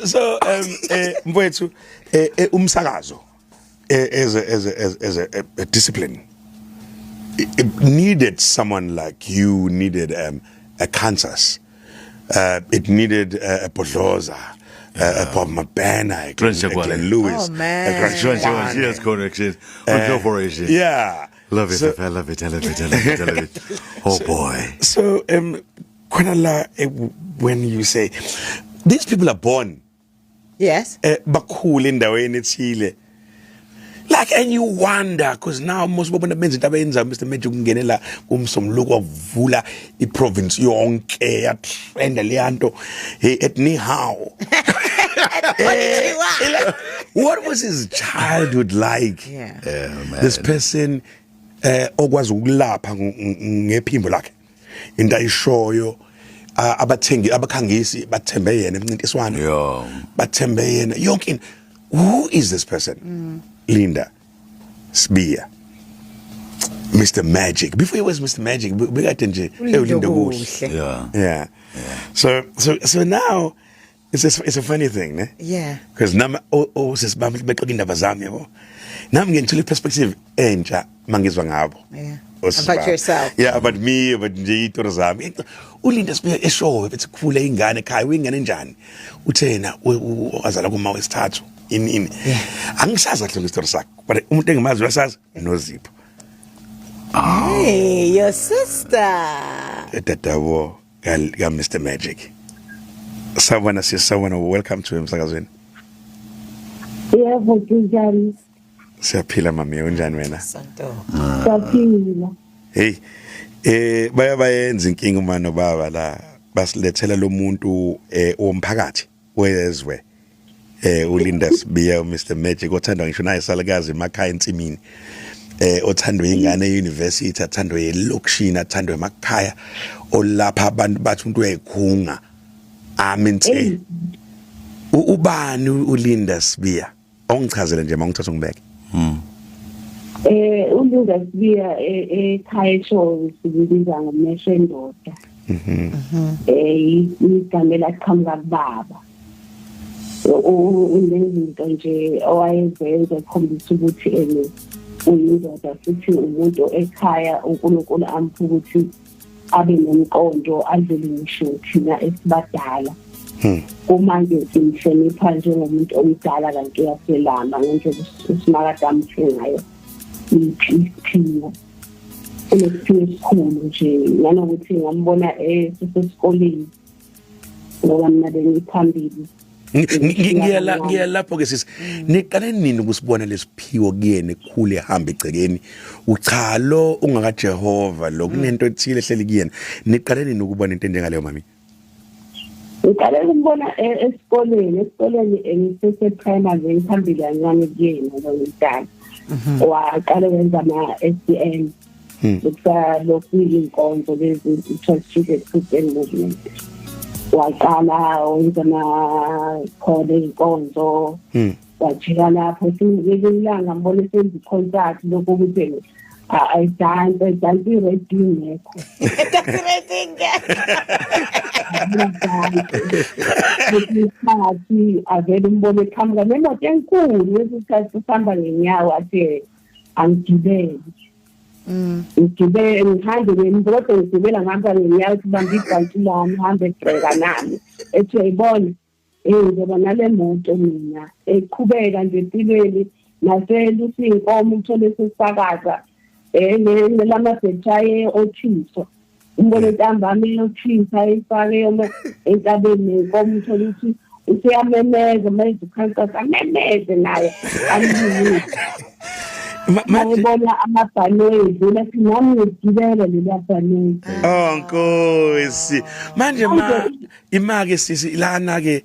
So mfowethu, umsakazo as a discipline, it needed someone like you, needed a Kansas, it needed a Bhodloza, a Bob Mabena, a Glenn Glenn, a Shakwale. Glenn Lewis, Oh, man. a Grant Sure. She has connections. On corporation. Yeah. Love it. So, I love it. I love it. I love it. I love it. Oh boy. So khona la, when you say these people are born bakhule endaweni ethile, like, and you wonder, because now most babona benza into abayenza, Mr Magic, ukungenela kumsomluko, wavula iprovince yonke, yatrenda leyanto. Hey, at ni hao. Like, what was his childhood like? Yeah, man. This person okwazi ukulapha ngephimbo lakhe, into ayishoyo, abathengi, abakhangisi bathembe yena emncintiswano, bathembe yena yonke into. Who is this person? Linda Sibiya, Mr Magic. Before he was Mr Magic, bekade nje ewuLinda Kuhle. Kuhle. Yeah, so now it's a funny thing, ne? Yeah. Because nami osesibami bexoxa indaba zami, yabo, nami ngiyithola iperspective entsha mangizwa ngabo. Osisi About bami. Yourself. Yeah, about me, about nje itori zami. ULinda Sibiya eshowe bethi khule ingane ekhaya, uyingane enjani? Uthe yena wazala kuma wesithathu, ini ini. Angisazi kahle isitori sakhe, but umuntu engimazi uyasazi, Nozipho. Hey, your sister. Dadabo ka Mr Magic. Sawubona sis, sawubona, welcome to emsakazweni. Yebo, kunjani? Siyaphila mami, unjani wena? Santo. Siyaphila. Hey, baya bayenza inkinga uma nobaba la basilethela lo muntu womphakathi wezwe, uLinda Sibiya, Mr Magic, othandwa ngisho naye salukazi emakhaya ensimini, othandwe ingane euniversity, athandwe elokishini, athandwe emakhaya, olapha abantu bathi umuntu uyayikhunga amenthe. Ubani uLinda Sibiya? Ongichazele nje mangithatha ngibeke. ULinda Sibiya, ekhaya eshowe sibiza ngomeshe endoda. Igama elaqhamuka kubaba. Unezinto nje owayezenza ekhombisa ukuthi ene uyindoda, futhi umuntu ekhaya uNkulunkulu ampha ukuthi abe nomqondo adlule ngisho thina esibadala. Kumanje simhlonipha njengomuntu omdala, kanti uyaselama ngendlela usimakade amuphe ngayo isiphiwo. Unesiphiwo esikhulu nje, nanokuthi ngambona esesesikoleni, ngoba mina bengiphambili. Ngiya lapho ke sisi, niqale nini ukusibona lesiphiwo kuyena ekhule, ehamba egcekeni, ucha, lo ungakaJehova, lo kunento ethile ehleli kuyena? Niqale nini ukubona into enjengaleyo, mami? Ngiqale ukumbona esikoleni ngisese primary, ngiphambili kancane kuyena ngoba ngidala. Waqala wenza ama-SCM, lokhu inkonzo lezi, Transfigured Christian Movement. Waqala wenza ama-khona inkonzo, wajika lapho. Ngelinye ilanga ngibona esenza i-concert, lokho ukuthi ayidanse, ayidanse, i-radio ingekho. That's Isikhathi avele umbone eqhamuka nemoto enkulu, lesi sikhathi sihamba ngenyawo, athi angigibele. Ngigibele, ngihambe kodwa ngigibela, ngihamba ngenyawo, ukuthi bambe ibhanti lami, hambe egqeka nami, ethi uyayibona, ngizoba nale moto mina. Eqhubeka nje empilweni, naselusa iy'nkomo, uthole sesakaza lamabhethayi othiso, umbone ntambama eyothisa, eyifake entabeni nenkomo, uthole ukuthi useyamemeza manje, ukhankasa, amemeze naye, amlungise. Manje Ngibona amabhanoyi edlula, athi nami ngigibele leliya bhanoyi. Oh Nkosi. Manje ma imake sisi lana ke,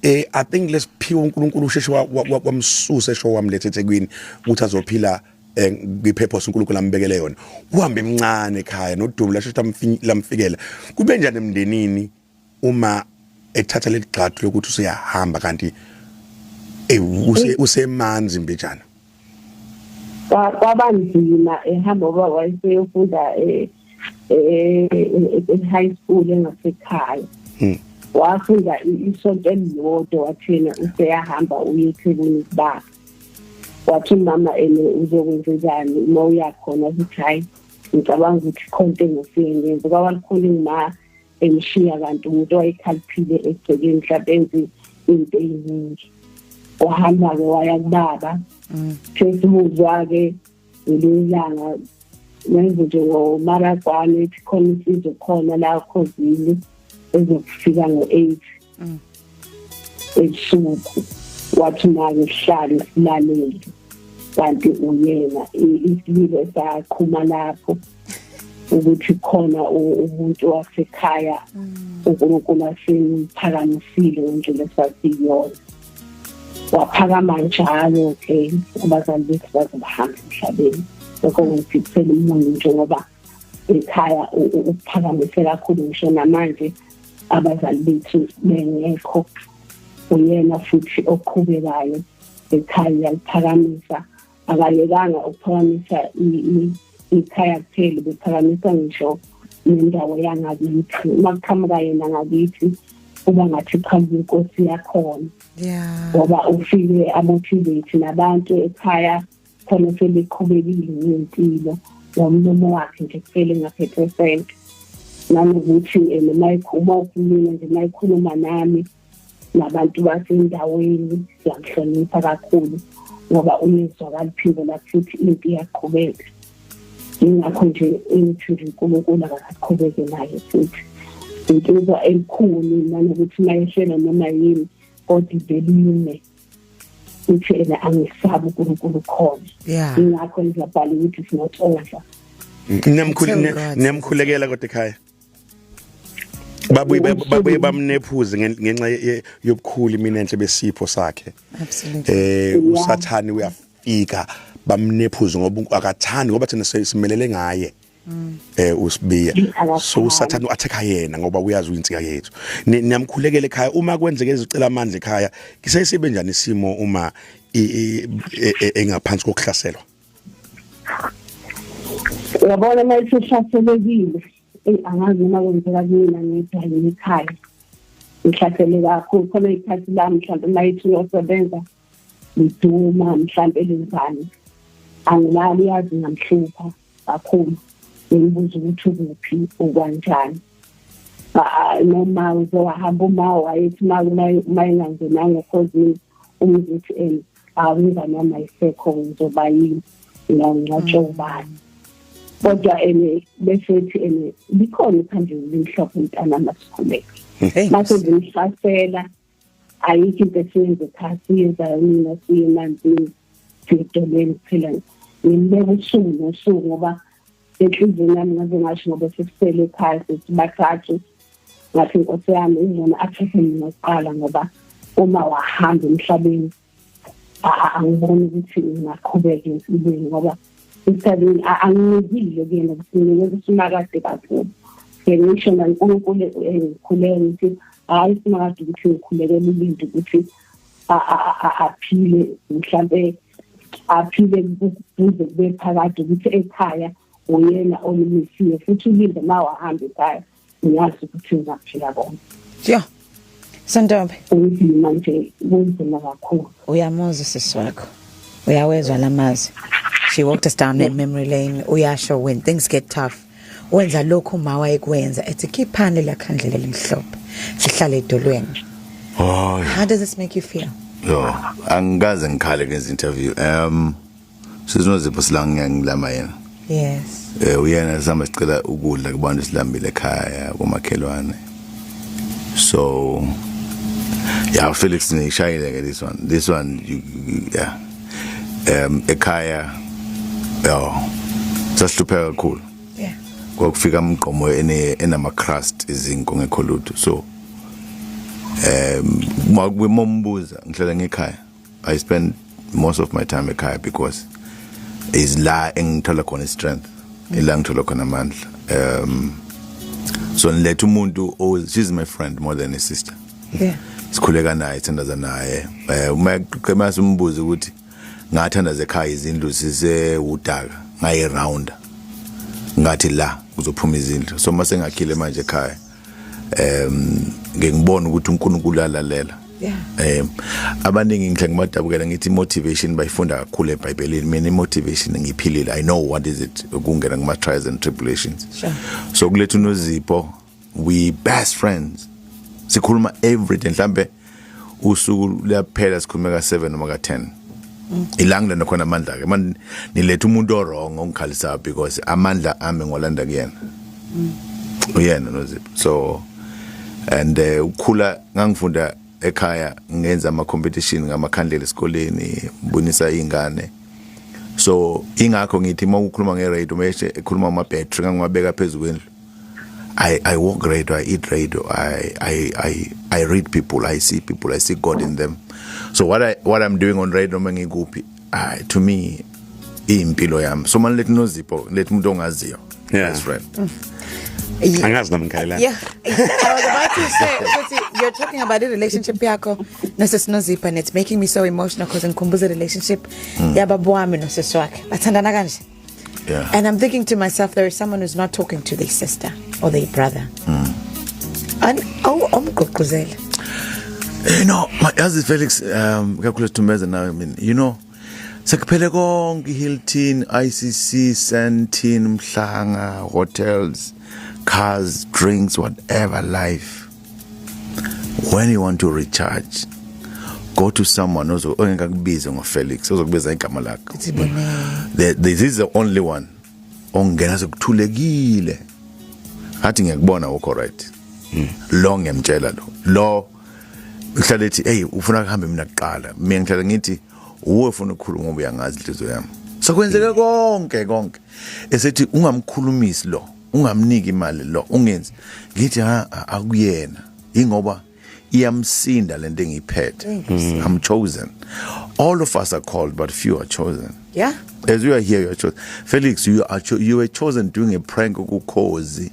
I think lesiphiwe uNkulunkulu usheshe wamsusa esho, wamletha eThekwini ukuthi azophila kwipurpose uNkulunkulu ambekele yona. Uhambe emncane ekhaya nodumo lasheshe lamfikela. Kube njani emndenini uma ethatha leli gxathu lokuthi useyahamba, kanti usemanzi mbijana? Kwaba nzima ehamba, ngoba wayeseyofunda e-high school engasekhaya. Wafunda isonto elilodwa, wathi yena useyahamba uye eThekwini kubaba. Wathi umama ene uzokwenzenjani uma uyakhona? Ukuthi hhayi, ngicabanga ukuthi khona into engofike ngenze kwawalikhona ma emshiya, kanti umuntu wayekhaliphile egcekeni, mhlawumbe enze into ey'ningi. Wahamba-ke waya kubaba. Sesibuzwa-ke ngelinye ilanga nenze nje ngomaragwane, ethi khona insizwa khona la khozini ezokufika ngo-8 ebusuku. Wathi make sihlale silalele, kanti uyena. Isililo esaqhuma lapho ukuthi khona umuntu wasekhaya uNkulunkulu asemphakamisile ngendlela esasiyona. Waphakama njalo ke abazali bethu baze bahamba emhlabeni. Lokho kungifikisela umunyu njengoba ekhaya ukuphakamise kakhulu, ngisho namanje abazali bethu bengekho, uyena futhi oqhubekayo ekhaya uyaliphakamisa. Akalekanga ukuphakamisa ikhaya kuphela, bephakamisa ngisho nendawo yangakithi. Uma kuqhamuka yena ngakithi, kuba ngathi qhamuka inkosi yakhona, ngoba ufike amotivate nabantu ekhaya khona sebeqhubekile ngempilo ngomlomo wakhe nje kuphela, engaphethe sente. Nanokuthi noma uma ukhuluma nje, uma ekhuluma nami nabantu basendaweni, siyamhlonipha kakhulu ngoba uyezwakala iphimbo lakhe futhi impi iyaqhubeka. Ingakho nje engithi nje uNkulunkulu akaqhubeke naye futhi insizwa elikhulu, nanokuthi mayehlela noma yini kodwa ivele ime, uthi ena angisabi, uNkulunkulu khona. Ingakho ngizabhala ukuthi it's not over. Niyamkhulekela, niyamkhulekela kodwa ekhaya. Babuye bamnephuze ngenxa yobukhulu iminenhle besipho sakhe. Absolutely. Usathani uyafika bamnephuze ngoba akathandi, ngoba thina simelele ngaye. Usibiya. So usathani uattack yena ngoba uyazi uyinsika yethu. Niyamkhulekela ekhaya uma kwenzeke izicela amandla ekhaya. Kisesibe njani isimo uma engaphansi kokuhlaselwa? Uyabona, uma isihlaselekile, eyi, angazi noma kwenzeka kumina ngedwa yini ekhaya. Ngihlasele kakhulu khona ikhathi lami, mhlawumbe uma ithi uyosebenza ngiduma, mhlawumbe lenzani, angilali, yazi ngamhlupha kakhulu, ngibuza ukuthi ukuphi, ukwanjani. Noma uzowahamba, uma wayethi uma engangenanga ekhozini umzuthi awungane wami ayisekho, ngizoba yini, ngingcwatshwa ubani? Kodwa ene bese ethi ene likhona ikhandlela limhlophe, mntana, masikhuleke. Hey. Mase zimhlasela, ayikho into esiyenze ekhaya, siyenzayo mina, siye emanzini, siyedolweni kuphela. Ngimbeka usuku nosuku ngoba enhliziyweni yami ngaze ngasho, ngoba sesisele ekhaya sithi bathathu, ngathi inkosi yami ingcono athathe mina kuqala, ngoba uma wahamba emhlabeni angiboni ukuthi ngingaqhubeka empilweni, ngoba emhlabeni anginikile kuyena ukuthi nginikeza uSimakade kakhulu. Ngisho naNkulunkulu ngikhuleka ngithi hhayi Simakade, ukuthi ngikhulekela ulindi ukuthi aphile, mhlampe aphile kuze kube phakade, ukuthi ekhaya uyena olimisiwe futhi ulinde uma wahamba ekhaya, ngiyazi ukuthi ngizaphila kona. Yo. Sontombi, Kunzima nje, kunzima kakhulu. Uyamuzwa sisi wakho. Uyawezwa lamazwi. She walked us down that memory lane. Uyasho, when things get tough, wenza lokhu uma wayekwenza, ethi khiphani la khandlela elimhlophe. Sihlale edolweni. Oh, How does this make you feel? yo, angikaze ngikhale kwenza interview. Sizinozipho sila ngilama yena. Yes. Uyena sihamba sicela ukudla kubantu silambile ekhaya komakhelwane. So yeah, Felix nishayile ke this one. This one you, yeah. Ekhaya yo sasihlupheka kakhulu. Kwakufika umgqomo ene enama crust izinko ngekho lutho. So uma ngihlala ngekhaya, I spend most of my time ekhaya because is la engithola khona strength, ila ngithola khona amandla. So niletha umuntu, oh, she's my friend more than a sister. Sikhuleka naye, sithandaza naye. Uma qema simbuza ukuthi ngathandaza ekhaya izindlu sise udaka, ngayi rounda, ngathi la kuzophuma izindlu. So mase ngakhile manje ekhaya. Ngeke ngibone ukuthi uNkulunkulu alalela. Abaningi ngihle ngibadabukela, ngithi motivation bayifunda kakhulu eBhayibhelini. Mina motivation ngiphilile. I know what is it ukungena kuma trials and tribulations. So kuletha uNozipho, we best friends, sikhuluma every day. Mhlambe usuku luyaphela sikhulume ka 7 noma ka 10. Ilanga lena khona amandla ke manje niletha umuntu o-wrong ongikhalisayo, because amandla ami ngolanda kuyena, uyena Nozipho. So and ukukhula ngangifunda ekhaya, ngenza ama competition ngamakhandlela esikoleni, mbonisa izingane. So ingakho ngithi uma ukhuluma nge-radio, meshe ekhuluma ama battery, ngangiwabeka phezulu kwendlu. I walk radio, I eat radio, I read people, I see people, I see God in them. So what I'm doing on radio noma ngikuphi, to me impilo yami. So manje lethi Nozipho, lethi umuntu ongaziyo. Best friend. Angazi nami ngikhalela. Yeah. I was about to say ukuthi you're talking about a relationship yakho nosisi Nozipho and it's making me so emotional because ngikhumbuza relationship yababa wami nosisi wakhe. Bathandana kanje. And I'm thinking to myself, there is someone who's not talking to their sister or their brother. And oh, omgqugquzela. Yazi Felix, kakhulu sithumeza nawe mina. Sekuphele konke, Hilton, ICC, Sandton, Mhlanga, hotels, cars, drinks, whatever life. When you want to recharge, go to someone ozo ongekakubize ngoFelix, ozokubiza igama lakho. Ithi bone. This is the only one ongena sekuthulekile. Athi ngiyakubona ukho right. Lo ngiyamtshela lo uhlale ethi, "Hey, ufuna kuhambe mina kuqala." Mina ngihlala ngithi uwe ufuna ukukhuluma ngoba uyangazi inhliziyo yami. Sokwenzeka konke konke, esethi ungamkhulumisi lo, ungamniki imali lo, ungenzi. Ngithi ha, akuyena, ingoba iyamsinda lento engiyiphethe. I'm chosen. All of us are called, but few are chosen. As you are here, you are chosen. Felix, you were chosen doing a prank kuKhozi.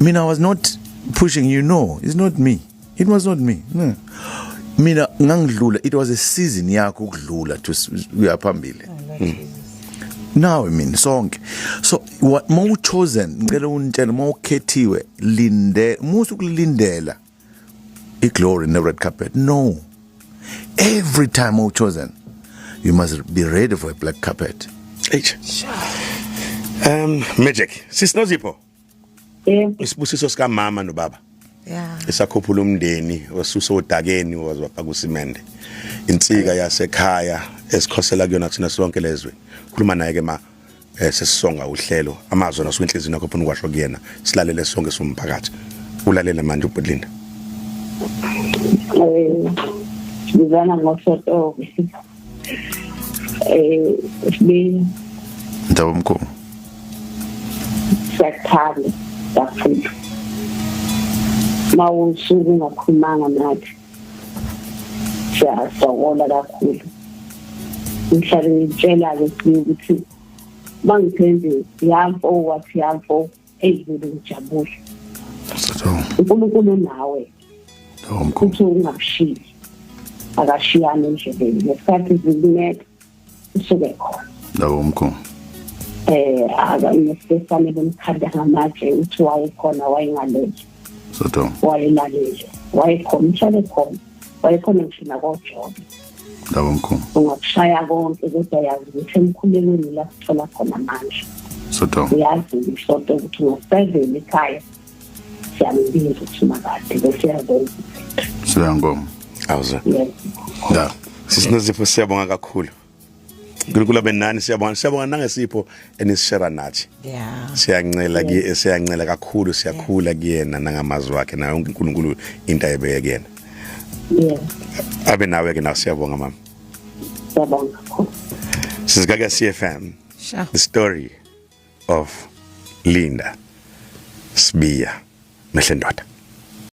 Mina, I was not pushing you. No, it's not me, it was not me, no. Mina ngangidlula. It was a season yakho ukudlula to uya phambili. Now, I mean, sonke. So what more chosen, ngicela ungitshele, mawukhethiwe, linde musu ukulindela iglory in the red carpet. No, every time you chosen, you must be ready for a black carpet. Eish. Magic. Sisi Nozipho, isibusiso sika mama nobaba. Esakhuphula umndeni, wasusa odakeni, wazwafaka usimende. Insika yasekhaya esikhosela kuyona thina sonke lezwe. Khuluma naye ke ma sesisonga uhlelo. Amazwi nasuka inhliziyo yakho ufuna ukwasho kuyena. Silalele sonke somphakathi. Ulalele manje uBudlinda. Ngizana ngosoto sibe Ndaba mkhulu. Siyakuthanda kakhulu. Mawusuke ungakhulumanga nathi, siyasokola kakhulu. Ngihlale ngitshela-ke sibe ukuthi bangithenze yamfo, wathi yamfo eyivele ngijabule. Soto. UNkulunkulu nawe. Ndaba mkhulu. Futhi ungamshiyi, akashiyani endleleni ngesikhathi zikunetha, usuke khona. Ndaba mkhulu. Aka nesifane bemkhanda ngamatshe, uthi wayekhona, wayengalele. Soto. Wayelalele, wayekhona, uhlale khona, wayekhona ngisho nakoJobe. Ndaba mkhulu. Ungakushaya konke, kodwa yazi ukuthi emkhulekweni la sithola khona amandla. Soto. Uyazi isonto ukuthi ngo-7 ekhaya siyambiza ukuthi makade bese yazenza. Siyangoma. Awuze. Yes. Da. Sisi Nozipho, siyabonga kakhulu. uNkulunkulu abe nani, siyabonga. Siyabonga nangesipho enisishare nathi. Siyancela kuye, siyancela kakhulu, siyakhula kuyena nangamazwi wakhe naye uNkulunkulu into ayebeke kuyena. Abe nawe ke nawe, siyabonga mama. Siyabonga kakhulu. Sizikaka CFM. The story of Linda Sibiya Mehlendoda.